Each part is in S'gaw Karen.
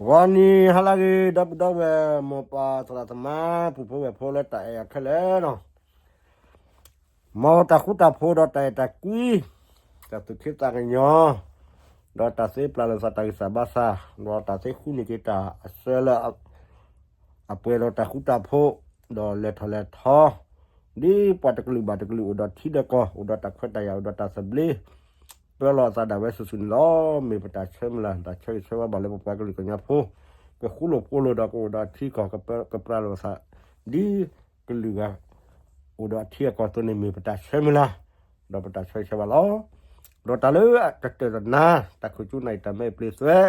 ဂီၤနံၤဟါလၢအဂ့ၤ ဒီပုၢ်ဒီဝဲၢ် မိၢ်ပၢ်သရၣ်သမါ ပုၢ်ဖိဝဲၢ်ဖိလၢတၢ်အဲၣ်အီၤခဲလၢာ်နီၤ, မ်တၢ်ဃူတၢ်ဖိးဒီးတၢ်အဲၣ်တၢ်ကွံ, တၢ်သူၣ်ခ့သးကညီၤ, ဒီးတၢ်သ့ပျၢ်လိာ်သးတၢ်ဂံၢ်စၢ်ဘါစၢ်, ဒီးတၢ်သ့ဃုန့ၢ်က့ၤတၢ်အစၢလၢ အပှဲၤဒီးတၢ်ဃူတၢ်ဖိး, ဒီးလဲၤထီၣ်လဲၤထီ, ဒ်ပှၤတကလုာ်ဘၣ်တကလုာ်အိၣ်ဒီးထံဒီးကီၢ် အိၣ်ဒီးတၢ်ခွဲးတၢ်ယာ် အိၣ်ဒီးတၢ်သဘျ့ ပၢလီၤအသးဒၣ်ဝဲစုာ်စုာ်န့ၣ်လီၤ. မ့ၢ်ပတၢ်ဆၢမုၢ်လၢ် တၢ်ဆၢဂ့ၤဆၢဝါဘၣ်လၢပပှၤကလုာ်ကညီဖိ ကဃူလိာ်ဖိးလိာ်ဒီးကအိၣ်ဒီးအထံအကီၢ် ကပၢလီၤအသး ဒ်ကလုာ်ဂၤ အိၣ်ဒီးအထံအကီၢ်အသိးန့ၣ် မ့ၢ်ပတၢ်ဆၢမုၢ်လၢ် ဒီးပတၢ်ဆၢဂ့ၤဆၢဝါလီၤ. ဒီးတၢ်လၢအတတၢၢ်တနါ တၢ်ခိၣ်ကၠူနၢ်အံၤ တၢ်မဲအံၤပျ့သွဲး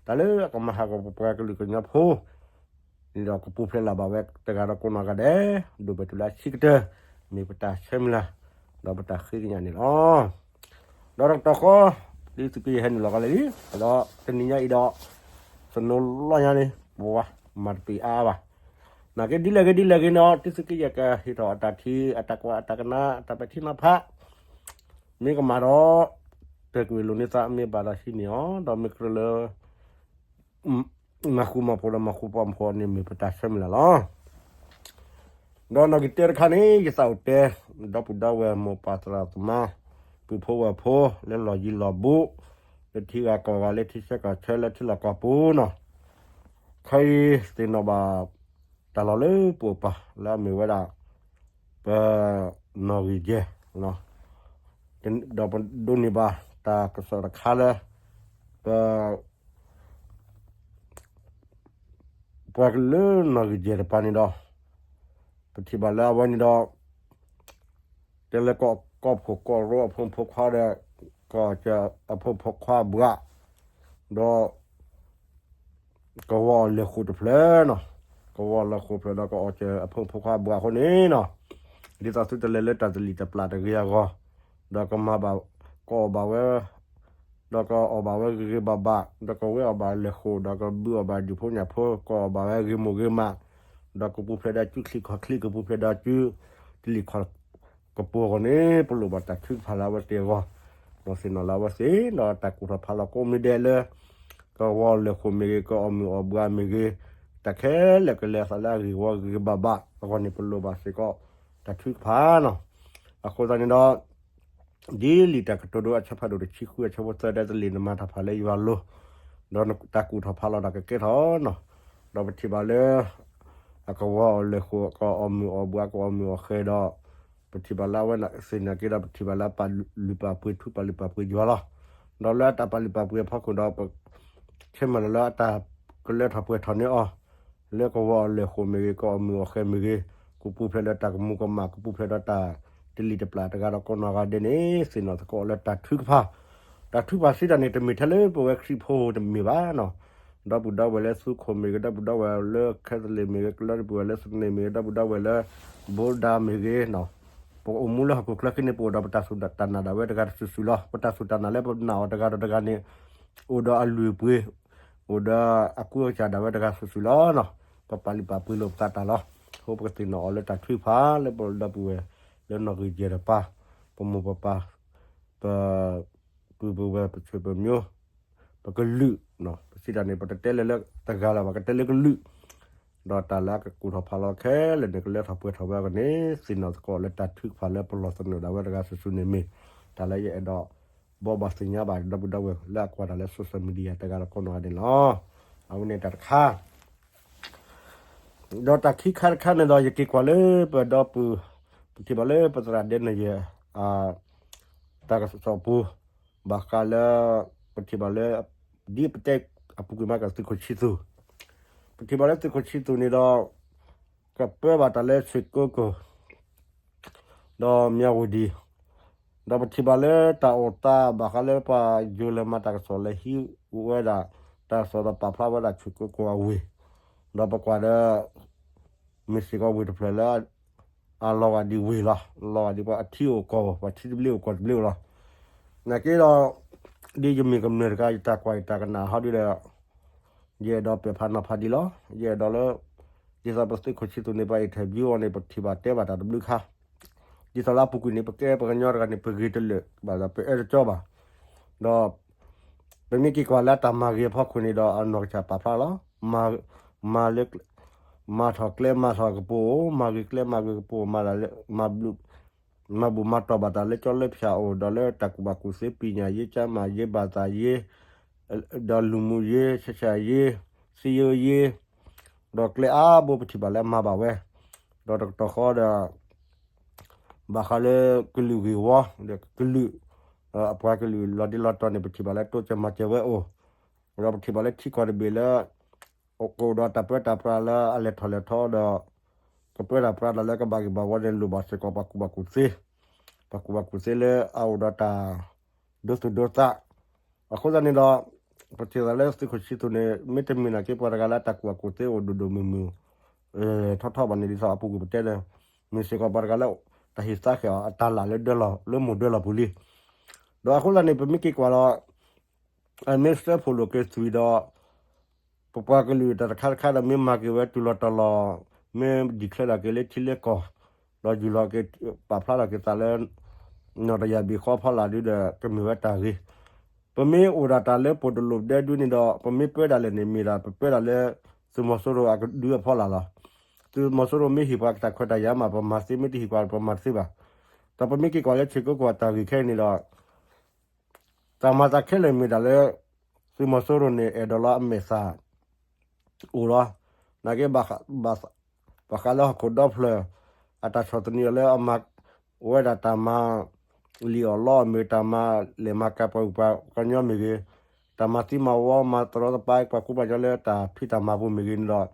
တၢ်လၢအကမၤဟးဂီၤပပှၤကလုာ်ကညီဖိ န့ၣ်ဒီးကပူၤဖျဲးလၢ်ဘၣ်ဝဲတဂၤဒီးကိးနီၢ်ဂၤဒဲး ဒိၣ်ဘၢၣ်တုၤလၢအဆံးကတၢၢ် မ့ၢ်ပတၢ်ဆၢမုၢ်လၢ် ဒီးပတၢ်ဃ့ကညးန့ၣ်လီၤ. ဒီးတကတီၢ်ဃီ ဒ်သုးက့ယဲၢ်ဟဲနုာ်လီၤကီးလၢလံ ဒီးတနံၤညါအံၤဒီး သနူလီညါန့ၣ် ပဝဲမၤတပံၤအါအါဘၣ်. နာ်က့ဒ်လဲၣ်ဂ့ၤဒ်လဲၣ်ဂ့ၤန့ၣ် ဒ်သုးက့ယဲၢ်ကဟ့ၣ်ထီၣ်အတၢ်ထံ အတၢ်ကွၢ်အတၢ်ကနၣ် အတၢ်ပဲာ်ထံနီၤဖး မ့ၢ်ကမၣ်ဒီး တၢ်ကွံာ်လိာ်န့ၢ်သးမ့ၢ်ဘၣ်ဒီးဟံးန့ၢ်အီၤ ဒီးမ့ၢ်ကြၢးလၢ မၤဃူမၤဖိးဒီးမၤဃူပှၤမၤဖိးန့ၣ် မ့ၢ်ပတၢ်ဆၢမုၢ်လၢ်လီၤ. ဒီးနီၣ်ဂံၢ်တၢတခါန့ၣ် ယသးအိၣ်တဲ ဒီပုၢ်ဒီဝဲၢ်မိၢ်ပၢ်သရၣ်သမါ ပုၢ်ဖိဝဲၢ်ဖိ လၢလီၢ်ယံၤလီၢ်ဘူး လၢထံဂၤကီၢ်ဂၤ လၢထံဆၢကီၢ်ဆၢလၢထံလီၢ်ကီၢ်ပူၤနီၤ, ခဲအံၤသ့ၣ်နီၣ်ဘၣ် တၢ်လီၢ်လၢပအိၣ်ပာ်လၢအမ့ၢ်ဝဲဒၣ် ပနီၣ်ဂံၢ်ယဲၢ် ဒီးပဒိးန့ၢ်ဘၣ်တၢ်ကစီၣ်တခါလၢ ပ ပှၤကလုာ်နီၣ်ဂံၢ်ယဲၢ်တပၤန့ၣ်ဒီး ပထံၣ်ဘၣ်လၢအဝဲန့ၣ်ဒီး တဲလၢကီၢ် ကီၢ်ဖှိၣ်ကီၢ်ရိအဖိမုၣ်ဖိခွါဒီး ကီၢ်စၢၤအဖိမုၣ်ဖိခွါဘှး ဒီး ကဝီၤအီၣ်လဲၤဃိာ်တဖျၢၣ်နီၤ, ကဝီၤအီၣ်လဲၤဃိာ်တဖျၢၣ်ဒီး ကီၢ်စၢၤအဖိမုၣ်ဖိခွါဘှးအဃိန့ၣ်နီၤ, ဒ်သိးသုတလဲၤလၢတၢ်တလံၣ်တပျၢ်တဂ့ၤအဂီၢ်, ဒီးကမၤဘၣ် ကအီၣ်ဘၣ်ဝဲ ဒီးကအီၣ်ဘၣ်ဝဲဂ့ၤဂ့ၤဘၣ်ဘၣ်, ဒီးကဝဲအီၣ်ဘၣ်လဲၤဃိာ်, ဒီးကဘုအီၣ်ဘၣ်ဒုးဖိညၣ်ဖိ, ကအီၣ်ဘၣ်ဝဲဂ့ၤမိၢ်ဂ့ၤမး, ဒီးကပူၤဖျဲးဒီးစုချံၣ်ခီၣ်ချံၣ်, ကပူၤဖျဲးဒီးစု တလံၣ်ခီၣ်ကပူၤအဂီၢ်န့ၣ် ပလိၣ်ဘၣ်တၢ်ထုကဖၣ်လၢအဝဲသ့ၣ်အဂီၢ်, ဒီးသ့ၣ်နီၣ်လၢအဝဲသ့ၣ်, ဒီးတၢ်ကူၣ်ထီၣ်ဖးလီၤကိးမံၤဒဲးလၢ ကဝီၤလဲၤဃိာ်မ့ၢ်ဂ့ၤ, ကအီၣ်မုာ်အီၣ်ဘှးမ့ၢ်ဂ့ၤ, တၢ်ခဲလၢာ်ကလဲၤအသးလၢအဂ့ၤဝီဂ့ၤဂ့ၤဘၣ်ဘၣ်အဂီၢ်န့ၣ် ပလိၣ်ဘၣ်စ့ၢ်ကီး တၢ်ထုကဖၣ်နီၤ. အဃိသတးန့ၣ်ဒီး ဒ်လံာ်တၢ်ကတိၤဒိအဆၢဖးဒိၣ်တဆံဃုအဆၢဖိသၢဒဲတလံာ် နမၤတၢ်ဖးလၢယွၤအလိၤ, ဒီးတၢ်ကူၣ်ထီၣ်ဖးလီၤတၢ်ကကဲထီၣ်နီၤ, ဒီးပထံၣ်ဘၣ်လၢ အကဝီၤအီၣ်လဲၤဃိာ် ကအီၣ်မုာ်အီၣ်ဘှး ကအီၣ်မုာ်အီၣ်ဃဲဒီး ပထံၣ်ဘၣ်လၢအဝဲသ့ၣ်နာ်က့ဒီး ပထံၣ်ဘၣ်လၢအပာ်လုၢ်ပာ်ပှ့ၤ ထုပာ်လုၢ်ပာ်ပှ့ၤယွၤလီၤ. ဒီးလၢအတၢ်ပာ်လုၢ်ပာ်ပှ့ၤအဖီခိၣ်ဒီး ပဆၢမုၢ်လၢ်လၢအတၢ်ကလၢထီၣ်ပှဲၤထီၣ်န့ၢ်အီၤ လၢကဝီၤအီၣ်လဲၤဃိာ်မ့ၢ်ဂ့ၤ, ကအီၣ်မုာ်အီၣ်ဃဲမ့ၢ်ဂ့ၤ, ကပူၤဖျဲးဒီးတၢ်ကမူၤကမၣ်, ကပူၤဖျဲးဒီးတၢ်တလံၣ်တပျၢ်တဂၤဒီးကိးနီၢ်ဂၤဒဲးန့ၣ် သ့ၣ်နီၣ်သကိးလၢတၢ်ထုကဖၣ်, တၢ်ထုကဖၣ်စံးတၢ်န့ၣ် တမ့ၢ်ထဲလၢပဝဲခရံာ်ဖိတမ့ၢ်ဘၣ်နီၤ, ဒီပုၢ်ဒီဝဲၢ်လၢသူခိၣ်မ့ၢ်ဂ့ၤ, ဒီပုၢ်ဒီဝဲၢ်လၢခဲသလံးမ့ၢ်ဂ့ၤ, ဒီပုၢ်ဒီဝဲၢ်လၢစနေမ့ၢ်ဂ့ၤ, ဒီပုၢ်ဒီဝဲၢ်လၢ ဘိဒါမ့ၢ်ဂ့ၤ, ပအိၣ်မူလၢဟီၣ်ခိၣ်ချၢခဲအံၤန့ၣ် ပအိၣ်ဒီးပတၢ်စူၢ်တၢ်နာ်ဒၣ်ဝဲတဂၤတစုာ်စုာ်လီၤ. ပတၢ်စူၢ်တၢ်နာ်လၢပနာ်အီၤတဂၤဒီးတဂၤန့ၣ် အိၣ်ဒီးအလုၢ်အပှ့ၤ, အိၣ်ဒီးအကူအကစၢ်ဒၣ်ဝဲတဂၤစုာ်စုာ်လီၤနီၤ. ပပာ်လုၢ်ပာ်ပှ့ၤလိာ်ပသးတၢ်လီၤ. အဃိပကသ့ၣ်နီၣ်အီၤလၢတၢ်ထုကဖၣ်လၢပဒီပုၢ်ဝဲၢ်လၢနီၣ်ဂံၢ်ယဲၢ်တပၤ, ပမိၢ်ပပၢ်, ပ ပုၢ်ပဝဲၢ် ပဆွေပမျိုး, ပကလုာ်, ပစံးတၢ်န့ၣ် ပတတဲလၢၤလၢတဂၤလၢၤဘၣ်, ကတဲလၢကလုာ်, ဒီးတၢ်လၢအကကူၣ်ထီၣ်ဖးလီၤခဲလၢာ်န့ၣ် ကလၢထီၣ်ပှဲၤထီၣ်ဝဲအဂီၢ်န့ၣ် သ့ၣ်နီၣ်သကိးလၢတၢ်ထုကဖၣ်လၢပလီၢ်သနၢၣ်ဒၣ်ဝဲတဂၤစုာ်စုာ်န့ၣ်မ့ၢ် တၢ်လၢယအဲၣ်ဒိး ဘိးဘၣ်သ့ၣ်ညါဘၣ်ဒီပုၢ်ဒီဝဲၢ်လၢအကွၢ်တၢ်လၢ social media တဂၤဒီးကိးနီၢ်ဂၤဒဲးန့ၣ်လီၤ. အဝဲန့ၣ်တၢ်တခါ ဒီးတၢ်ခံခါတခါန့ၣ်ဒီး ယက့ၤကွၢ်လၢပဒီပုၢ်, ပထံၣ်ဘၣ်လၢပသရၣ်ဒဲန့ၣ်ယဲၢ် တၢ်ကစီၣ်ပူၤ ဘၣ်ဃးလၢ ပထံၣ်ဘၣ်လၢ ဒ်ပတဲအပူၤကွံာ်မးကသုးခိၣ်ဆံသူၣ်, ပထံၣ်ဘၣ်လၢသုးခိၣ်ဆံသူၣ်န့ၣ်ဒီး ကပၢဘၣ်တၢ်လၢဆွ့ၣ်ကိကိၢ် ဒီးမၠၣ်ဝတံၣ်, ဒီးပထံၣ်ဘၣ်လၢတၢ်အိၣ်သးဘၣ်ဃးလၢပှၤယိၤလဲၤမၤတၢ်ကစီၣ်လဲၤဟံးအိၣ်ဝဲဒၣ် တၢ်ကစီၣ်ဒီးပာ်ဖျါဝဲဒၣ်ဆွ့ၣ်ကိကိၢ်အဝ့ၢ်, ဒီးပကွၢ်ဒီး မ့ၢ်စ့ၢ်ကီးဝ့ၢ်တဖျၢၣ်လၢ အလီၤဂာ်ဒ်ဝ့ၢ်လီၤ, လီၤဂာ်ဒ်ပှၤအထံအိၣ်ကီၢ် ပှၤထံသဘျ့အိၣ်ကီၢ်သဘျ့အိၣ်လီၤ. နာ်က့ဒီး ဒ်ယမ့ၢ်ကမျၢၢ်တဂၤ ယတၢ်ကွၢ်ယတၢ်ကနၣ်ဟီဒ်ဒီး ယအဲၣ်ဒိးပဲာ်ဖးနီၤဖးဒ်လီၤ. ယအဲၣ်ဒိးလၢ ဒ်သိးပသုးခိၣ်ဆံသူၣ်န့ၣ် ပှၤ interview အီၤန့ၣ် ပထံၣ်ဘၣ်တဲဘၣ်တၢ်တဘျုးခါ, ဒ်သိးလၢအပူၤကွံာ်န့ၣ် ပကဲပှၤကညီတဂၤန့ၣ် ပဂ့ၤတလၢာ်ဘၣ်ဒီး ပအဲၣ်တကၠီဘၣ်, ဒီး ပမ့ၢ်က့ၤကွၢ်လၢတၢ်မၤဂ့ၤအဖီခိၣ်န့ၣ်ဒီး အနီၢ်ကစၢ်ပာ်ဖျါလီၤ. မၤ, မၤလၢ, မၤထီၣ်ကျဲမၤထီၣ်ကပူၤ, မၤဂ့ၤကျဲမၤဂ့ၤကပူၤ, မၤလၢ, မၤဘူၣ်မၤတီၢ်ဘၣ်တၢ်လၢကၠီလၢဖၠၣ်အိၣ်, ဒီးလၢတၢ်ကူၣ်ဘၣ်ကူၣ်သ့ ပညာရေး, ကျန်းမာရေး, ဘာသာရေး, ဒီးလူမှုရေး, ဆက်ဆံရေး, စည်းရုံးရေး, ဒီးကျဲအါဘိပထံၣ်ဘၣ်လၢအမၤဘၣ်ဝဲ, ဒီးတကတီၢ်ဃီဒီး ဘၣ်ဃးလၢကလုာ်ဂ့ၢ်ဝီ, ဒီးကလုာ်, အပှၤကလုာ်လီၤဒ့လီၤတီၤန့ၣ် ပထံၣ်ဘၣ်လၢတိစၢၤမၤစၢၤဝဲအိၣ်, ဒီးပထံၣ်ဘၣ်လၢထံကီၢ်တဘ့ၣ်လၢ ကအိၣ်ဒီးတၢ်ပၢတၢ်ပြးလၢအလဲၤထီၣ်လဲၤထီဒီး ကပၢတၢ်ပြးဒီးလၢကဘၣ်ဂ့ၢ်ဘၣ်ဝီန့ၣ် လိၣ်ဘၣ်စ့ၢ်ကီးပှၤကူၣ်ဘၣ်ကူၣ်သ့, ပှၤကူၣ်ဘၣ်ကူၣ်သ့လၢအအိၣ်ဒီးတၢ်ဒိသူၣ်ဒိသး, အဃိသတးန့ၣ်ဒီး ပထံၣ်သးလၢသုးခိၣ်ဆံသူၣ်န့ၣ် မ့တမ့ၢ်နာ်က့ပှၤတဂၤလၢအတၢ်ကူၣ်ဘၣ်ကူၣ်သ့အိၣ်ဒိၣ်ဒိၣ်မုၢ်မုၢ် ထီထီဘၣ်န့ၣ် ဒ်သိးအပူၤကွံာ်ပတဲဒီး မ့ၢ်စ့ၢ်ကီးပှၤတဂၤလၢ တၢ်ဟ့ၣ်သါဃဲၤအီၤအတၢ်လၢ်လၢဒၢလီၤလၢမိၢ်ဒၢလီၤပူၤလံ. ဒီးအဃိသတးန့ၣ် ပမ့ၢ်က့ၤကွၢ်ဒီး အမ့ၢ်စၢဖှိၣ်လိာ်က့ၤသွံၣ်ဒီး ပပှၤကလုာ်တၢ်တခါတခါဒီး မ့ၢ်မၤက့ၤဝဲတုၤလီၤတီၤလီၤ, မ့ၢ် declare လီၤက့ၤလၢထံလၢကီၢ်, ဒီးယူၢ်လီၤက့ၤ ပာ်ဖျါလီၤက့ၤသးလၢ နီၢ်တယၢ်ဘ့ၣ်ဃီဖီလာ်ဒုဒီး ကမ့ၢ်ဝဲတၢ်ဂ့ၤ, ပမ့ၢ်အိၣ်ဒၣ်တၢ်လၢပဒိၣ်လိာ်ပဒဲဒုန့ၣ်ဒီး ပမ့ၢ်ပၢဒၣ်လဲာ်န့ၣ် မ့ၢ်ဒၣ်ပပၢဒၣ်လၢ သုးမီၤစိရိၤအကဒုအဖီလာ်လီၤ. သုးမီၤစိရိၤမ့ၢ်ဟ့ၣ်ပှၤတၢ်ခွဲးတၢ်ယာ်မး ပမၤသ့, မ့ၢ်တဟ့ၣ်ပှၤ ပမၤတသ့ဘၣ်. ဒီးပမ့ၢ်က့ၤကွၢ်လၢဆ့ကိကိၣ်အတၢ်ဂ့ၢ်ခဲအံၤန့ၣ်ဒီး တၢ်မၤသးခဲလၢာ်မ့ၢ်ဒၣ်လၢ သုးမီၤစိရိၤန့ၣ် အဲၣ်ဒိးလီၤအမဲာ်သၣ် အိၣ်လီၤ. နာ်က့ ဘၣ်ဃးလၢဟီၣ်ခိၣ်ဒီဖျၢၣ် အတၢ်ဆီၣ်သနံးအီၤလၢအမၤ ဝဲဒၣ်တၢ်မၤ လံာ်အီၣ်လီအီၣ်မ့ၢ်ဂ့ၤ, တၢ်မၤလဲၤမၤကၤပှၤဂုၤပှၤကညီမ့ၢ်ဂ့ၤ, တၢ်မၤသံမၤဝီ မၤတရီတပါပှၤကူပှၤကညီလၢတၢ်ဖံးတၢ်မၤပူၤမ့ၢ်ဂ့ၤန့ၣ်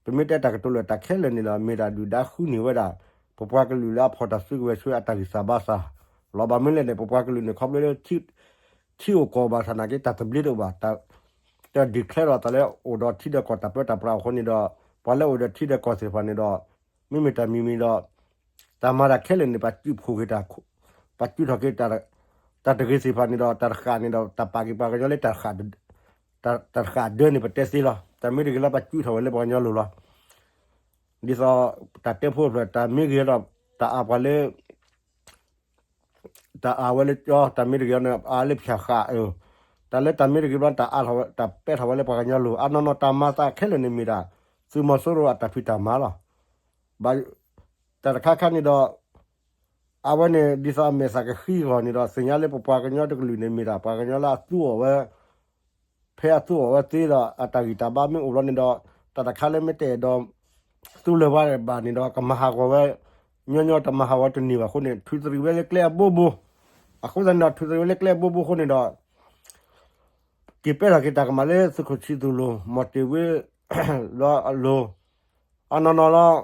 ဒီး ပမ့ၢ်တဲတၢ်ကတိၤလၢတၢ်ခဲလၢာ်န့ၣ်ဒီး မ့ၢ်ဒၣ်ဒုၣ်ဒါဃုန့ၢ်ဝဲဒၣ် ပပှၤကလုာ်လၢအဖီၣ်တၢ်စုကဝဲၤဆူအတၢ်ဂံၢ်စၢ်ဘါစၢ်လီၤ. ဘၣ်မနုၤလဲၣ်န့ၣ် ပပှၤကလုာ်န့ၣ် ခီဖျိလၢ ထံအိၣ်ကီၢ်ဘၣ်ဆၣ်နာ်က့ တၢ်သဘျ့တအိၣ်ဘၣ်, တၢ် declare ဒီးသးလၢအိၣ်ဒီးထံဒီးကီၢ်တၢ်ပၢတၢ်ပြးအဃိန့ၣ်ဒီး ပှၤလၢအိၣ်ဒီးထံဒီးကီၢ်သ့ၣ်တဖၣ်န့ၣ်ဒီး မ့မ့ၢ်တၢ်မံၤမံၤဒီး တၢ်မၤတၢ်ခဲလၢာ်န့ၣ် ပှၤစုဖှိၣ်က့ၤတၢ်, ပှၤစုထီၣ်က့ၤ တၢ်တဂ့ၤသ့ၣ်တဖၣ်န့ၣ်ဒီး တၢ်တဃၣ်န့ၣ်ဒီး တၢ်ပာ်က့ၤပှၤကညီလၢ တၢ်တဃၣ်ဒᢢန့ၣ် ပတဲသ့လီၤ. တၢ်မ့ၢ်တဂ့ၤလၢပှၤစုထီၣ်ဝဲလၢပှၤကညီလိၤလီၤ. ဒ်သိး တၢ်တဲဖိအဖျၢၣ် တၢ်မ့ၢ်ဂ့ၤဒီး တၢ်အါပှၤလၢ တၢ်အါဝဲလၢကၠီ, တၢ်မ့ၢ်တဂ့ၤန့ၣ် အါလၢဖၠၣ်ဃး, တၢ်လၢတၢ်မ့ၢ်တဂ့ၤဘျီ တၢ်အါထီၣ်ဝဲ တၢ်ပဲထီၣ်ဝဲလၢပှၤကညီလိၤ, အနီၢ်နီၢ်တၢ်မၤသးခဲလၢာ်န့ၣ်မ့ၢ်ဒၣ် သုးမီၤစိရိၤအတၢ်ဖံးတၢ်မၤလီၤ. ဘၣ် တၢ်တခါခါန့ၣ်ဒီး အဝဲန့ၣ် ဒ်သိးအမဲာ်သၣ်ကဃံအဂီၢ်န့ၣ်ဒီး သ့ၣ်ညါလၢပပှၤကညီတကလုာ်န့ၣ် မ့ၢ်ဒၣ်ပှၤကညီလၢအသူအီၤဝဲ ဖဲအသူအီၤဝဲသ့ဒီး အတၢ်ဂံၢ်တၢ်ဘါမ့ၢ်အိၣ်လီၤန့ၣ်ဒီး တၢ်တခါလၢမ့ၢ်တအဲၣ်ဒိး သူလၢၤဝဲဘၣ်န့ၣ်ဒီး ကမၤဟးဂီၤဝဲ ညီညီ တမၤဟးဂီၤတန့ၢ်ဘၣ်အဃိန့ၣ် ထုးသရံးဝဲလၢကျဲအဘိဘိ, အဃိသတးန့ၣ်ဒီး ထုးသရံးဝဲလၢကျဲအဘိဘိအဃိန့ၣ်ဒီး က့ၤပဲထီၣ်က့ၤတၢ်ကမၣ်လၢသုးခိၣ်ဆံသူၣ်လိၤ မီၣ်တ့ၢ်ဝ့လီၤအလိၤ, အနီၢ်နီၢ်လီၤ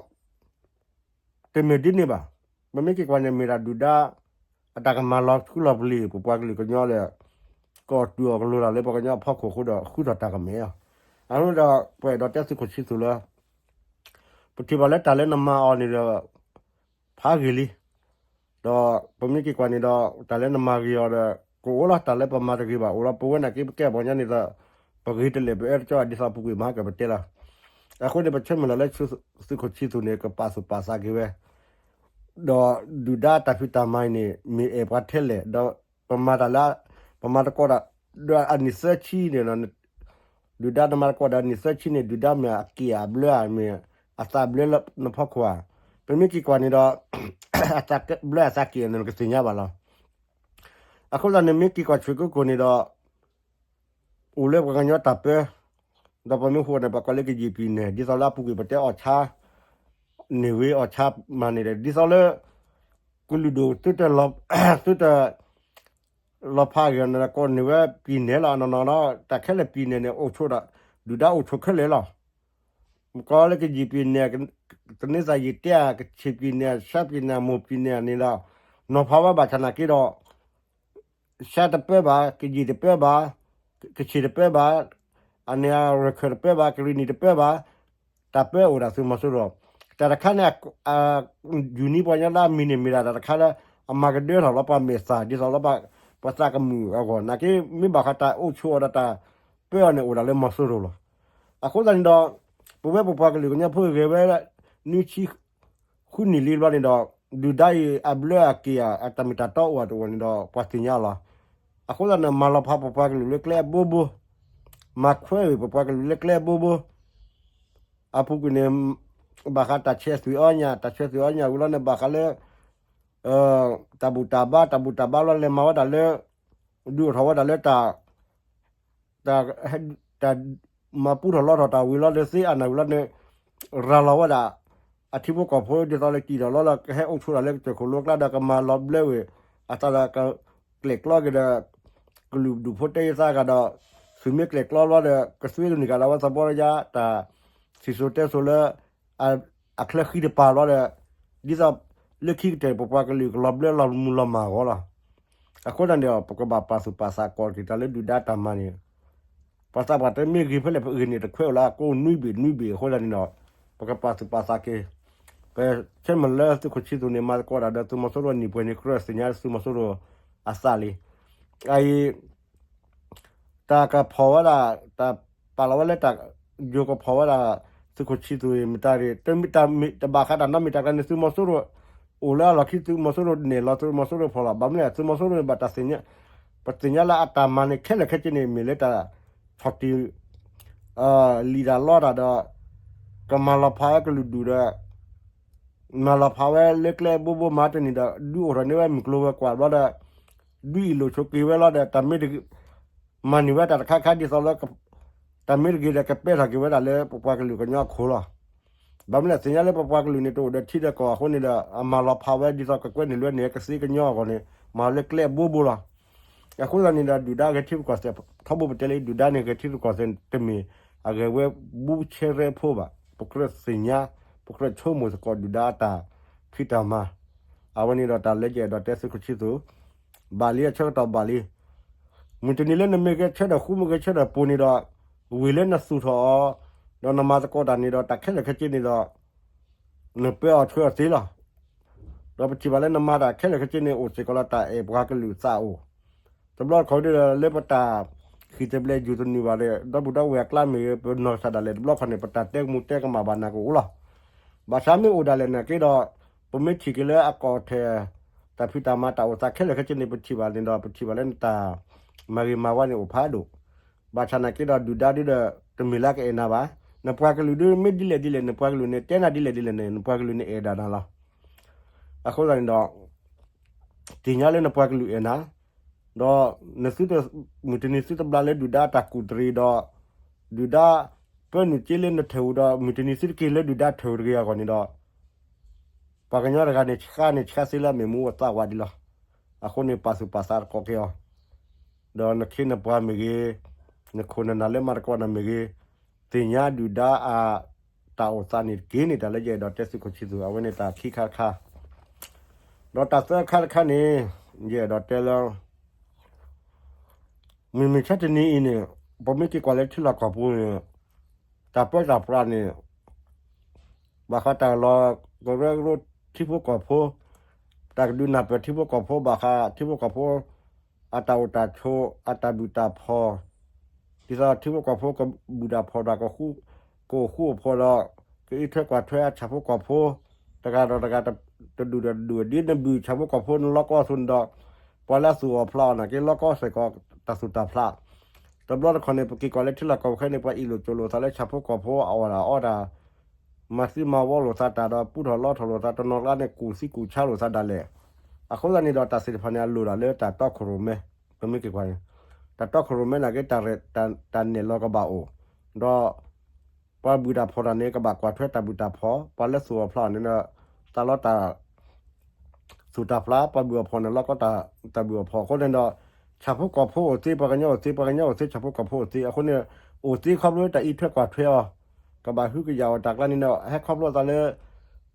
တမ့ၢ်ဒ်န့ၣ်ဘၣ်. ပမ့ၢ်က့ၤကွၢ်န့ၣ် မ့ၢ်ဒၣ်ဒုၣ်ဒါ အတၢ်ကမၣ်လီၤထူလီၤပျံၤ ပပှၤကလုာ်ကညီဒီး ကအီၣ်တုၤအီၣ်ကလိၤတၢ်လၢပှၤကညီအဖီခိၣ်အဃိဒီး ဃုထီၣ်တၢ်ကမၣ်လီၤ. အဃိဒီး ပအဲၣ်ဒိးတဲသုးခိၣ်ဆံသူၣ်လၢ ပထံၣ်ဘၣ်လၢတၢ်လၢနမၤအီၤန့ၣ်ဒီး ဖးဂ့ၤလံ. ဒီးပမ့ၢ်က့ၤကွၢ်န့ၣ်ဒီး တၢ်လၢနမၤဂ့ၤအီၤဒီး ကအိၣ်လီၤ, တၢ်လၢပမၤတဂ့ၤဘၣ်အိၣ်လီၤ. ပဝဲနာ်က့ ပကဲပှၤကညီန့ၣ်ဒီး ပဂ့ၤတလဲၣ် ပအဲၣ်တကၠီ ဒ်သိးပူၤကွံာ်မၤကပတဲလီၤ. အဃိန့ၣ် ပဆၢမုၢ်လၢ်လၢသုးခိၣ်ဆံသူၣ်န့ၣ် ကပာ်သူၣ်ပာ်သးက့ၤဝဲ ဒီးဒုၣ်ဒါတၢ်ဖံးတၢ်မၤအံၤန့ၣ် မ့ၢ်အဲၣ်ပှၤထဲလဲၣ်, ဒီးပမၤတၢ်လၢ ပမၤတကိးဒီးအနံၣ်သၢဆံန့ၣ်, ဒုၣ်ဒါနမၤတကိးဒီးအနံၣ်သၢဆံန့ၣ် ဒုၣ်ဒါမ့ၢ်အက့ၢ်အဘျၢဧါ မ့ၢ်အသးဘျၢလၢနဖီခိၣ်ဧါ. ပမ့ၢ်က့ၤကွၢ်န့ၣ်ဒီး အသးဘျၢအသးက့ၢ်န့ၣ် နကသ့ၣ်ညါဘၣ်လီၤ. အဃိသတးန့ၣ် မ့ၢ်က့ၤကွၢ်ဆူကိကိၣ်န့ၣ်ဒီး အိၣ်လၢပှၤကညီတၢ်ပၢ, ဒီးပမ့ၢ်ဃိန့ၣ် ပှၤကိးလၢကယံာ်ပံၤနဲၣ်, ဒ်သိးလၢအပူၤကွံာ်ပတဲအီၣ်ဆါန့ၢ်ဝဲအီၣ်ဆါမၤန့ၢ်ဒီး ဒ်သိးလၢ ကလုာ်ဒိၣ်သုတ သုတ လီၤဖးဂ့ၤန့ၣ် ကိးန့ၢ်ဝဲပံၤနဲၣ်လီၤ. အနီၢ်နီၢ်ဒီး တၢ်ခဲလၢာ်ပံၤနဲၣ်န့ၣ် အိၣ်ဆိးဒီး ဒုၣ်ဒါအိၣ်ဆိးခဲလၢာ်လီၤ. ကိးလၢကယံာ်ပံၤနဲၣ်, တနီသရံၣ်တဲ ကဆ့ၣ်ပံၤနဲၣ်, ရှမ်းပံၤနဲၣ်, မိၢ်ပံၤနဲၣ်န့ၣ်ဒီး နီၤဖးဝဲဘၣ်ဆၣ်နာ်က့ဒီး ရှမ်းတပၢဘၣ်, ကယံာ်တပၢဘၣ်, ကဆ့ၣ်တပၢဘၣ်, အန့ၣ် ရခိုင်တပၢဘၣ်, ကရင်နီတပၢဘၣ်, တၢ်ပၢအိၣ်ဒၣ်သုးမီၤစိရိၤ. တၢ်တခါန့ၣ် ယူၢ်နံၤပှၤကညီလၢအမံၤန့ၣ် မ့ၢ်ဒၣ်တၢ်တခါလၢ အမၤကဒၢထီၣ်လီၤပှၤမဲာ်သၣ် ဒ်သိးလၢ ပှၤသးကမုာ်အဂီၢ် နာ်က့ မ့ၢ်ဘၣ်ဃးတၢ်အိၣ်ဆိးအီၤဒီးတၢ်ပၢအီၤန့ၣ် အိၣ်ဒၣ်လၢမီၤစိရိၤလီၤ. အဃိသတးန့ၣ်ဒီး ပဝဲပပှၤကလုာ်ကညီဖိဂဲၤဝဲ နွံဆံ ဃုနံၣ်လံဘျီန့ၣ်ဒီး ဒုၣ်ဒါအံၤအဘျၢအက့ၢ် အတၢ်မ့ၢ်တၢ်တီအိၣ်အတအိၣ်န့ၣ်ဒီး ပှၤသ့ၣ်ညါလီၤ. အဃိသတးန့ၣ် မၤလီၤဖးပပှၤကလုာ်လၢကျဲအဘိဘိ, မၤခွဲးဝဲပပှၤကလုာ်လၢကျဲအဘိဘိ, အပူၤကွံာ်န့ၣ် ဘၣ်ဃးတၢ်ဆဲးသွံၣ်အီၣ်ညၣ်, တၢ်ဆဲးသွံၣ်အီၣ်ညၣ်ဝံၤလီၤန့ၣ် ဘၣ်ဃးလၢ တၢ်ဘူၣ်တၢ်ဘါ, တၢ်ဘူၣ်တၢ်ဘါလီၤ လဲၤမၤဝဲဒၣ်လၢ ဒုးအိၣ်ထီၣ်ဝဲဒၣ်လၢတၢ် တၢ် တၢ်မၤပူထီၣ်လီထီၣ်တၢ်ဝံၤလီၤဒီး သ့အနၢ်ဝံၤလီၤန့ၣ် ရၤလီၤဝဲဒၣ် အထံဖိကီၢ်ဖိ ဒ်သိးလၢကံၣ်ထီၣ်လီၤလၢ ကဟဲအိၣ်ဆိးတၢ်လၢကစၢၢ်ခိၣ်လိကျါဒီး ကမၤလီၤဘျၢဝဲ အသးဒီးကကျဲၣ်ကျီက့ၤဒီး ကလုာ်ဒူၣ်ဖိတဲယသးဂၤဒီး သုးမ့ၢ်ကျဲၣ်ကျီလီၤဒီး ကသွ့တနံၤဂၤဒီး အဝဲသးပီယါ တၢ်စံၣ်စိၤတဲစိၤလၢ အချၢဃံတပၤလီၤဒီး ဒ်သိးလၢခံကတၢၢ် ပပှၤကလုာ်ကလီၤဘျၢလီၤမူလီၤမၢ်အဂီၢ်လီၤ. အဃိသတးန့ၣ်ဒီး ပကဘၣ်ပာ်သူၣ်ပာ်သးကိးက့ၤတၢ်လၢဒုၣ်ဒါတၢ်မၤန့ၣ် ပှၤသးပှၢ်တဲမ့ၢ်ဂ့ၤဖဲလဲၣ် ပဂ့ၤန့ၣ်တခွဲးအိၣ်လၢအကိးနွံဘ့ၣ်နွံဘ့ၣ်အဃိသတးန့ၣ်ဒီး ပကပာ်သူၣ်ပာ်သးက့ၤ ပဆဲးမၤလၢသုးခိၣ်ဆံသူၣ်န့ၣ် မၤသကိးတၢ်ဒီးသုးမီၤစိရိၤအနံၣ်ပှဲၤန့ၣ် ကြၢးသ့ၣ်ညါသုးမီၤစိရိၤအသးလံ. အအံၤ တၢ်ကဖီၣ်ဝဲဒၣ် တၢ်ပာ်လီၤဝဲလၢတၢ် ယိၤကဖီၣ်ဝဲဒၣ် သုးခိၣ်ဆံသူၣ်အံၤ မတၤရ့ၣ် တဘၣ်ဃးတၢ်နီတမံၤတၢ်ကျါန့ၣ် သုးမီၤစိရိၤ အိၣ်လၢအလီၢ်ခံ သုးမီၤစိရိၤနဲၣ်လီၤ သုးမီၤစိရိၤဖီၣ်လီၤ. ဘၣ်မနုၤလဲၣ် သုးမီၤစိရိၤန့ၣ် ဘၣ်တၢ်သ့ၣ်ညါ ပသ့ၣ်ညါလၢအတၢ်မၤန့ၣ် ခဲလၢာ်ခဲဆ့န့ၣ် မ့ၢ်လၢတၢ်ဆီၣ်တံၢ် လံၣ်တၢ်လီတၢ်ဒီး ကမၤလီၤဖးဝဲကလုာ်ဒူၣ်ဒီး မၤလီၤဖးဝဲလၢကျဲအဘိဘိမၤတန့ၢ်ဒီး ဒုးအိၣ်ထီၣ်န့ၢ်ဝဲမုၢ်ကျိၤဝဲၤကွာ်ဘျီဒီး ဒုးအ့ၣ်လိာ်ဆိးက့ၤဝဲလီၤဒီး တၢ်မ့ၢ်တဂ့ၤ မၤန့ၢ်ဝဲတၢ်တခါခါဒ်သိးလၢ တၢ်မ့ၢ်တဂ့ၤဒီးကပဲထီၣ်က့ၤဝဲဒၣ်လၢပပှၤကလုာ်ကညီအခိၣ်လီၤ. ဘၣ်မနုၤလဲၣ် သ့ၣ်ညါလၢပပှၤကလုာ်န့ၣ်တအိၣ်ဒီးထံဒီးကီၢ်အဃိန့ၣ်ဒီး အမၤလီၤဖးဝဲဒ်သိးကကွဲန့ၢ်လွဲန့ၢ်ကသ့ကညီအဂီၢ်န့ၣ် မၤလၢကျဲအဘိဘိလီၤ. အဃိသတးန့ၣ်ဒီး ဒုၣ်ဒါဂဲၤထံရူၢ်ကီၢ်သဲး ထီဘိပတဲလၢဒုၣ်ဒါန့ၣ် ဂဲၤထံရူၢ်ကီၢ်သဲးတမ့ၢ် အဂဲၤဝဲဘူးဆဲရဲဖိဘၣ်. ပကြၢးသ့ၣ်ညါ ပကြၢးဆိကမိၣ်သကိးဒုၣ်ဒါအတၢ်ဖံးတၢ်မၤ အဝဲန့ၣ်ဒီးတၢ်လၢယအဲၣ်ဒိးတဲသုးခိၣ်ဆံသူၣ် ဘၣ်လံ အဆၢကတီၢ်ဘၣ်လံ. မုၢ်တနံၤလၢနမ့ၢ်ဂဲၤဆၢထၢၣ်ဃူ မ့ၢ်ဂဲၤဆၢထၢၣ်ပိာ်န့ၣ်ဒီး ဝံၤလၢနသူၣ်ထီၣ်အီၤ ဒီးနမၤသကိးတၢ်န့ၣ်ဒီး တၢ်ခဲလၢာ်ခဲဆ့န့ၣ်ဒီး နပၢအီၤထွဲအီၤသ့လီၤ. ဒီးပထံၣ်ဘၣ်လၢနမၤတၢ်ခဲလၢာ်ခဲဆ့န့ၣ် အိၣ်စ့ၢ်ကီးလၢတၢ်အဲၣ်ပှၤကလုာ်သးအိၣ် တဘျီတခီၣ်ဒ်ဒီးလၢပတၢ်ဃံၢ်သဘျဲးယူၢ်တနုာ်ဘၣ်ဒီး ဒီပုၢ်ဒီဝဲၢ်အကျါမ့ၢ်ဂ့ၤ ပနီၢ်ကစၢ်ဒၣ်လဲာ်တဘျီတခီၣ်န့ၣ် ပတၢ်တဲကမူၣ်တဲကမၣ်ဘၣ်နၤကအိၣ်လီၤ. ဘၣ်ဆၣ်မ့ၢ်အိၣ်ဒၣ်လဲာ်နာ်က့ဒီး ပမ့ၢ်ထံၣ်က့ၤလၢအကီၢ်ထဲ တၢ်ဖံးတၢ်မၤတၢ်အိၣ်သးခဲလၢာ်ခဲဆ့န့ၣ် ပထံၣ်ဘၣ်န့ၣ်ဒီး ပထံၣ်ဘၣ်လၢနတၢ်မၤဂ့ၤမၤဝါန့ၣ်အိၣ်ဖးဒိၣ်. ဘၣ်ဆၣ်နာ်က့ဒီးဒုၣ်ဒါဒ်ဒီး တမ့ၢ်လၢကအဲၣ်နၤဘၣ်. နပှၤကလုာ်ဒ်မ့ၢ်ဒ်လဲၣ်ဒ်လဲၣ် နပှၤကလုာ်န့ၣ်တဲနၤဒ်လဲၣ်ဒ်လဲၣ်န့ၣ် နပှၤကလုာ်န့ၣ်အဲၣ်ဒၣ်နၤလီၤ. အဃိသတးန့ၣ်ဒီး သ့ၣ်ညါလၢနပှၤကလုာ်အဲၣ်နၤ, ဒီးနသုတ မုၢ်တနံၤသုတဘျါလၢဒုၣ်ဒါတၢ်ကူၣ်တရံးဒီး ဒုၣ်ဒါ ပၢနုာ်က့လၢနထၢၣ်ဧိၤဒီး မုၢ်တနံၤသုတက့ၤလၢဒုၣ်ဒါထၢၣ်တဂ့ၤအဂီၢ်န့ၣ်ဒီး ပှၤကညီတဂၤန့ၣ်ဆှါန့ၣ်ဆှါသ့လၢအမ့ၢ်မူအသးဝးဒံးလီၤ. အဃိန့ၣ်ပာ်သူၣ်ပာ်သးသကိးက့ၤအီၤ, ဒီးနခ့နပှၤမ့ၢ်ဂ့ၤ, နခိၣ်နနၢ်လၢမၤသကိးနၤမ့ၢ်ဂ့ၤ, သ့ၣ်ညါဒုၣ်ဒါအ တၢ်အိၣ်သးန့ၣ်တက့ၢ်န့ၣ် တၢ်လၢယအဲၣ်ဒိးတဲသုးခိၣ်ဆံသူၣ် အဝဲန့ၣ်တၢ်ခံခါတခါ, ဒီးတၢ်သၢခါတခါန့ၣ် ယအဲၣ်ဒိးတဲလၢ မုၢ်မဆါတနံၤအံၤန့ၣ် ပမ့ၢ်က့ၤကွၢ်လၢထံလီၢ်ကီၢ်ပူၤန့ၣ် တၢ်ပၢတၢ်ပြးန့ၣ် ဘၣ်ဃးတၢ်လီၤကရၢကရိထံဖိကီၢ်ဖိ, တၢ်ကဒုးနၢ်ပၢၢ်ထံဖိကီၢ်ဖိ ဘၣ်ဃးထံဖိကီၢ်ဖိ အတၢ်အိၣ်တၢ်ဆိး အတၢ်ဘူၣ်တၢ်ဖီၣ်, ဒ်သိးထံဖိကီၢ်ဖိကဘူၣ်တၢ်ဖီၣ်တၢ် ကအိၣ်ဃူအိၣ်ဖိးဒီး ကအံးထွဲကွၢ်ထွဲအဆၣ်ဖိကီၢ်ဖိ တဂၤဒီးတဂၤ တဒူၣ်ဒီးတဒူၣ် ဒ်နဘူၣ်ဆၣ်ဖိကီၢ်ဖိ နလီၢ်ကီၢ်အသိးန့ၣ်ဒီး ပှၤလၢအသူၣ်အီၣ်ဖျးအီၣ်နာ်က့ လီၢ်ကီၢ်စ့ၢ်ကီး တၢ်သူၣ်တၢ်ဖျး တဘျီတခီၣ်န့ၣ် ပက့ၤကွၢ်လၢထံလီၢ်ကီၢ်ပူၤခဲအံၤန့ၣ် ပှၤအ့ၣ်လိာ်ကၠိလိာ်သးလၢဆၣ်ဖိကီၢ်ဖိ အအီၣ်တၢ်အီတၢ်, မၤသံမၤဝီလိာ်သးတၢ်ဒီး ပူထီၣ်လီထီၣ်လိာ်သး တနီၤကျါန့ၣ် ကူၣ်သံကူၣ်ဆါလိာ်သးဒၣ်လဲာ်. အဃိသတးန့ၣ်ဒီး တၢ်သ့ၣ်တဖၣ်န့ၣ် အလိၣ်ဒၣ်လၢတၢ်တီခိၣ်ရိၣ်မဲ, ပမ့ၢ်က့ၤကွၢ်န့ၣ် တၢ်တီခိၣ်ရိၣ်မဲနာ်က့ တၢ်နဲၣ်လီၤကဘၣ်အိၣ်, ဒီး ပှၤဘူၣ်တၢ်ဖီၣ်တၢ်န့ၣ် ကဘၣ်ကွၢ်ထွဲတၢ်ဘူၣ်တၢ်ဖီၣ်, ပှၤလၢသူၣ်အီၣ်ဖျးအီၣ်န့ၣ်ဒီး သးလီတၢ် သူၣ်တၢ်ဖျး, ပှၤဘူၣ်အီၣ်ဖီၣ်န့ၣ် လီၢ်ကီၢ်တၢ်ဘူၣ်အီၣ်ဖီၣ်အဃိန့ၣ်ဒီး ဆၣ်ဖိကီၢ်ဖိအိၣ်သ့ ပှၤကညီအိၣ်သ့ ပှၤကညီအိၣ်သ့ ဆၣ်ဖိကီၢ်ဖိအိၣ်သ့ အဃိန့ၣ် အိၣ်သ့ခီဖျိတၢ်အံးထွဲကွၢ်ထွဲအီၤ, ကဘၣ်ဟုကယာ်အီၤတၢ်ကျါန့ၣ်ဒီး ဟဲခီဖျိသးလၢ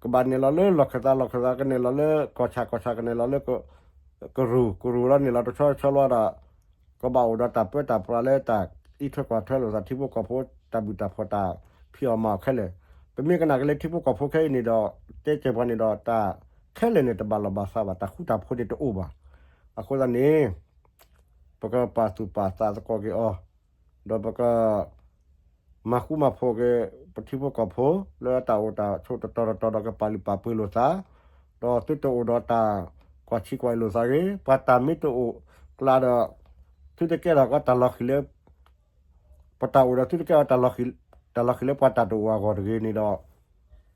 ကဘၣ်နဲၣ်လီၤလၢလီၢ်ခၢၣ်သး လီၢ်ခၢၣ်သးကနဲၣ်လီၤလၢကီၢ်ဆၣ် ကီၢ်ဆၣ်ကနဲၣ်လီၤလၢ ကရူၢ် ကရူၢ်လီၤန့ၣ်လီၤတဆီဆီလီၤဒီး ကဘၣ်အိၣ်ဒီးတၢ်ပၢတၢ်ပြးလၢတၢ်အံးထွဲကွၢ်ထွဲလိာ်သးထံဖိကီၢ်ဖိ တၢ်ဘူၣ်တၢ်ဖီၣ်တၢ်ဖံးအီၣ်မၤအီၣ်ခဲလၢာ်, ပမ့ၢ်ကနၣ်က့ၤလၢထံဖိကီၢ်ဖိခဲအံၤန့ၣ်ဒီး တဲစၢၤပှၤန့ၣ်ဒီး တၢ်ခဲလၢာ်န့ၣ်တဘၣ်လီၢ်ဘၣ်စးဘၣ် တၢ်ဃူတၢ်ဖိးန့ၣ်တအိၣ်ဘၣ်. အဃိသတးန့ၣ် ပကပာ်သူၣ်ပာ်သးသကိးက့ၤအီၤ, ဒီးပက မၤဃူမၤဖိးက့ၤ ပထံဖိကီၢ်ဖိ လၢတၢ်အိၣ်တၢ်ဆိးတတီၤတတီၤဒီးကပာ်လုၢ်ပာ်ပှ့ၤလိာ်သး, ဒီးသုတအိၣ်ဒီးတၢ်ကွၢ်ဆံးကွၢ်အ့ၣ်လိာ်သးဂ့ၤ, ပှၤတၢ်မ့ၢ်တအိၣ်ကျါဒီး သုတကဲထီၣ်ကီးတၢ်လီၤဃံၤလၢ ပတၢ်အိၣ်ဒီးသုတကဲထီၣ် တၢ်လီၤဃံၤလၢပှၤတၢ်တအိၣ်အဂီၢ်တဂ့ၤန့ၣ်ဒီး,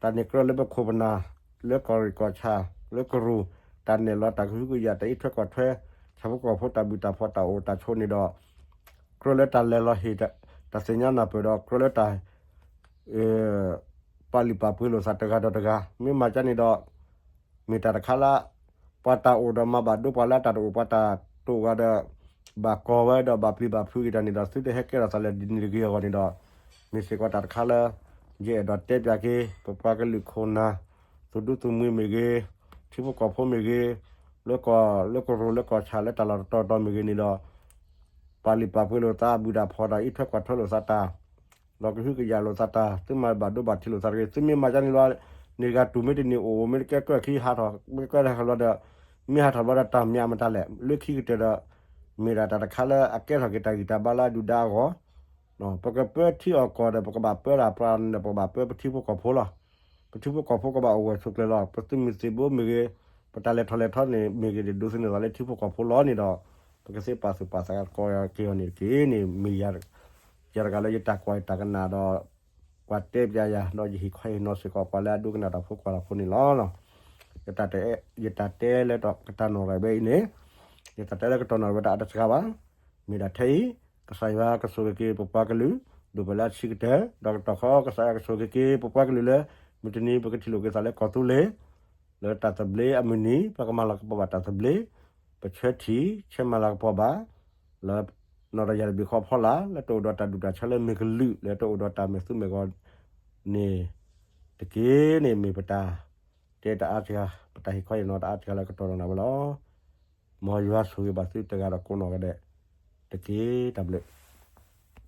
တၢ်န့ၣ်ကြၢးလၢပခိၣ်ပနၢ်, လၢကီၢ်ရ့ၣ်ကီၢ်ဆၣ်, လၢကရူၢ်, တၢ်နဲၣ်လီၤတၢ်ကဟုကယာ် တၢ်အံးထွဲကွၢ်ထွဲ, ဆၣ်ဖိကီၢ်ဖိတၢ်ဘုၣ်တၢ်ဖှီၣ်တၢ်အိၣ်တၢ်ဆိးန့ၣ်ဒီး, ကြၢးလၢတၢ်လဲၤလီၤဟ့ၣ် တၢ်သ့ၣ်ညါနၢ်ပၢၢ်ဒီး ကြၢးလၢတၢ် ပာ်လုၢ်ပာ်ပှ့ၤလိာ်သးတဂၤဒီးတဂၤ မ့ၢ်မၤကန့ၣ်ဒီး, မ့ၢ်တၢ်တခါလၢ ပှၤတၢ်အိၣ်ဒီးမၤဘၣ်ဒိပှၤလၢအတၢ်တအိၣ် ပှၤတၢ်တအိၣ်ဂၤဒီး ဘၣ်ကီၢ်ဝဲဒီးဘၣ်ပျံၤဘၣ်ဖုးက့ၤတၢ်န့ၣ်ဒီး သုတဟဲကဲထီၣ်သးလၢဒ်န့ၣ်တဂ့ၤအဂီၢ်န့ၣ်ဒီး, မ့ၢ်စ့ၢ်ကီးတၢ်တခါလၢ ယအဲၣ်ဒိးတဲပၠးက့ၤ ပပှၤကလုာ်ခိၣ်နၢ် သူၣ်ဒူသူၣ်မှံမ့ၢ်ဂ့ၤ, ထံဖိကီၢ်ဖိမ့ၢ်ဂ့ၤ, လၢကီၢ်လၢကရူၢ်လၢကီၢ်ဆၣ်လၢတၢ်လီၢ်တတီၤတီၤမ့ၢ်ဂ့ၤန့ၣ်ဒီး ပာ်လုၢ်ပာ်ပှ့ၤလိာ်သး ဘုၣ်တၢ်ဖှီၣ်တၢ် အံးထွဲကွၢ်ထွဲလိာ်သးတၢ်, ဒီးကဟုကယာ်လိာ်သးတၢ် သုမၤဘၣ်ဒိဘၣ်ထံးလိာ်သးတဂ့ၤ သုမ့ၢ်မၤကန့ၣ်လီၤ, န့ၣ်တဂၤတူၢ်မ့ၢ်တန့ၢ်အိၣ် မ့ၢ်တကဲကၢၢ်ခံဟးထီၣ် မ့ၢ်ကဲထီၣ်ဟးလီၤဒီး, မ့ၢ်ဟးထီၣ်ဘျီဒီးတၢ်မၤမတၤလဲၣ် လၢခံကတၢၢ်ဒီး, မ့ၢ်ဒၣ်တၢ်တခါလၢအကဲထီၣ်က့ၤတၢ်ဂံၢ်တၢ်ဘါလၢအဒုၣ်ဒါအဂီၢ် ပကပၢထံအီၣ်ကီၢ်ဒီး ပကဘၣ်ပၢတၢ်ပြးန့ၣ်ဒီး ပကဘၣ်ပၢပထံဖိကီၢ်ဖိလီၤ. ပထံဖိကီၢ်ဖိကဘၣ်အိၣ်ဂၢၢ်ဆိးကျၢၤလီၤ. ပသုးမုၢ်သံၣ်ဘိမ့ၢ်ဂ့ၤ, ပတၢ်လဲၤထီၣ်လဲၤထီန့ၣ်မ့ၢ်ဂ့ၤန့ၣ် ဒိးသန့ၤသးလၢထံဖိကီၢ်ဖိလီၤန့ၣ်ဒီး, ပကသ့ပာ်သူၣ်ပာ်သးကီက့ၤအီၤန့ၣ်တက့ၢ်န့ၣ် မ့ၢ်ယၤတဂၤလၢယတၢ်ကွၢ်တၢ်ကနၣ်ဒီး ပှၤတဲပၠးယၤ ဒီးယဟ့ၣ်ခီဟ့ၣ်နီၤစ့ၢ်ကီးပှၤလၢအဒိကနၣ်တၢ်ဖိကွၢ်တၢ်ဖိန့ၣ်လီၤ. ယတၢ်တဲလၢကတီၢ်နီၣ်ရၤဝဲအံၤန့ၣ်, ယတၢ်တဲလၢကတီၢ်နီၣ်ရၤဝဲတၢ်အါတစှၤဘၣ်. မ့ၢ်ဒၣ်ထဲအံၤ, ကစၢ်ယွၤကဆိၣ်ဂ့ၤက့ၤပပှၤကလုာ် ဒိၣ်ပလၢအဆံးကတၢၢ်, ဒီးကတီၢ်ခီကစၢ်ယွၤကဆိၣ်ဂ့ၤက့ၤပပှၤကလုာ်လၢ မုၢ်တနံၤပကထံၣ်လိာ်က့ၤသးလၢကီၢ်သူလ့ၤ လၢတၢ်သဘျ့အမုၢ်နံၤ ပကမၤလၤကပီၤဘၣ်တၢ်သဘျ့, ပဆၢထံၣ်ဆၢမၤလၤကပီၤဘၣ် လၢ နီၢ်တယၤတဘ့ၣ်ဃီဖီလာ် လၢတအိၣ်ဒီးတၢ်ဒူၣ်တၢ်ဆၢလၢမ့ၢ်ကလုာ် လၢတအိၣ်ဒီးတၢ်မဲာ်သူမဲာ်ဂီၤန့ၣ်တက့ၢ်န့ၣ် မ့ၢ်ပတၢ်တဲတၢ်အါစှၤ ပတၢ်ဟ့ၣ်ခီဟ့ၣ်နီၤတၢ်အါစှၤလၢကတီၢ်နီၣ်ရၤဝဲလီၤ. မ်ယွၤဆိၣ်ဂ့ၤဘၣ်သုတဂၤဒီးကိးနီၢ်ဂၤဒဲး တက့ၢ်. တၢ်ဘျုး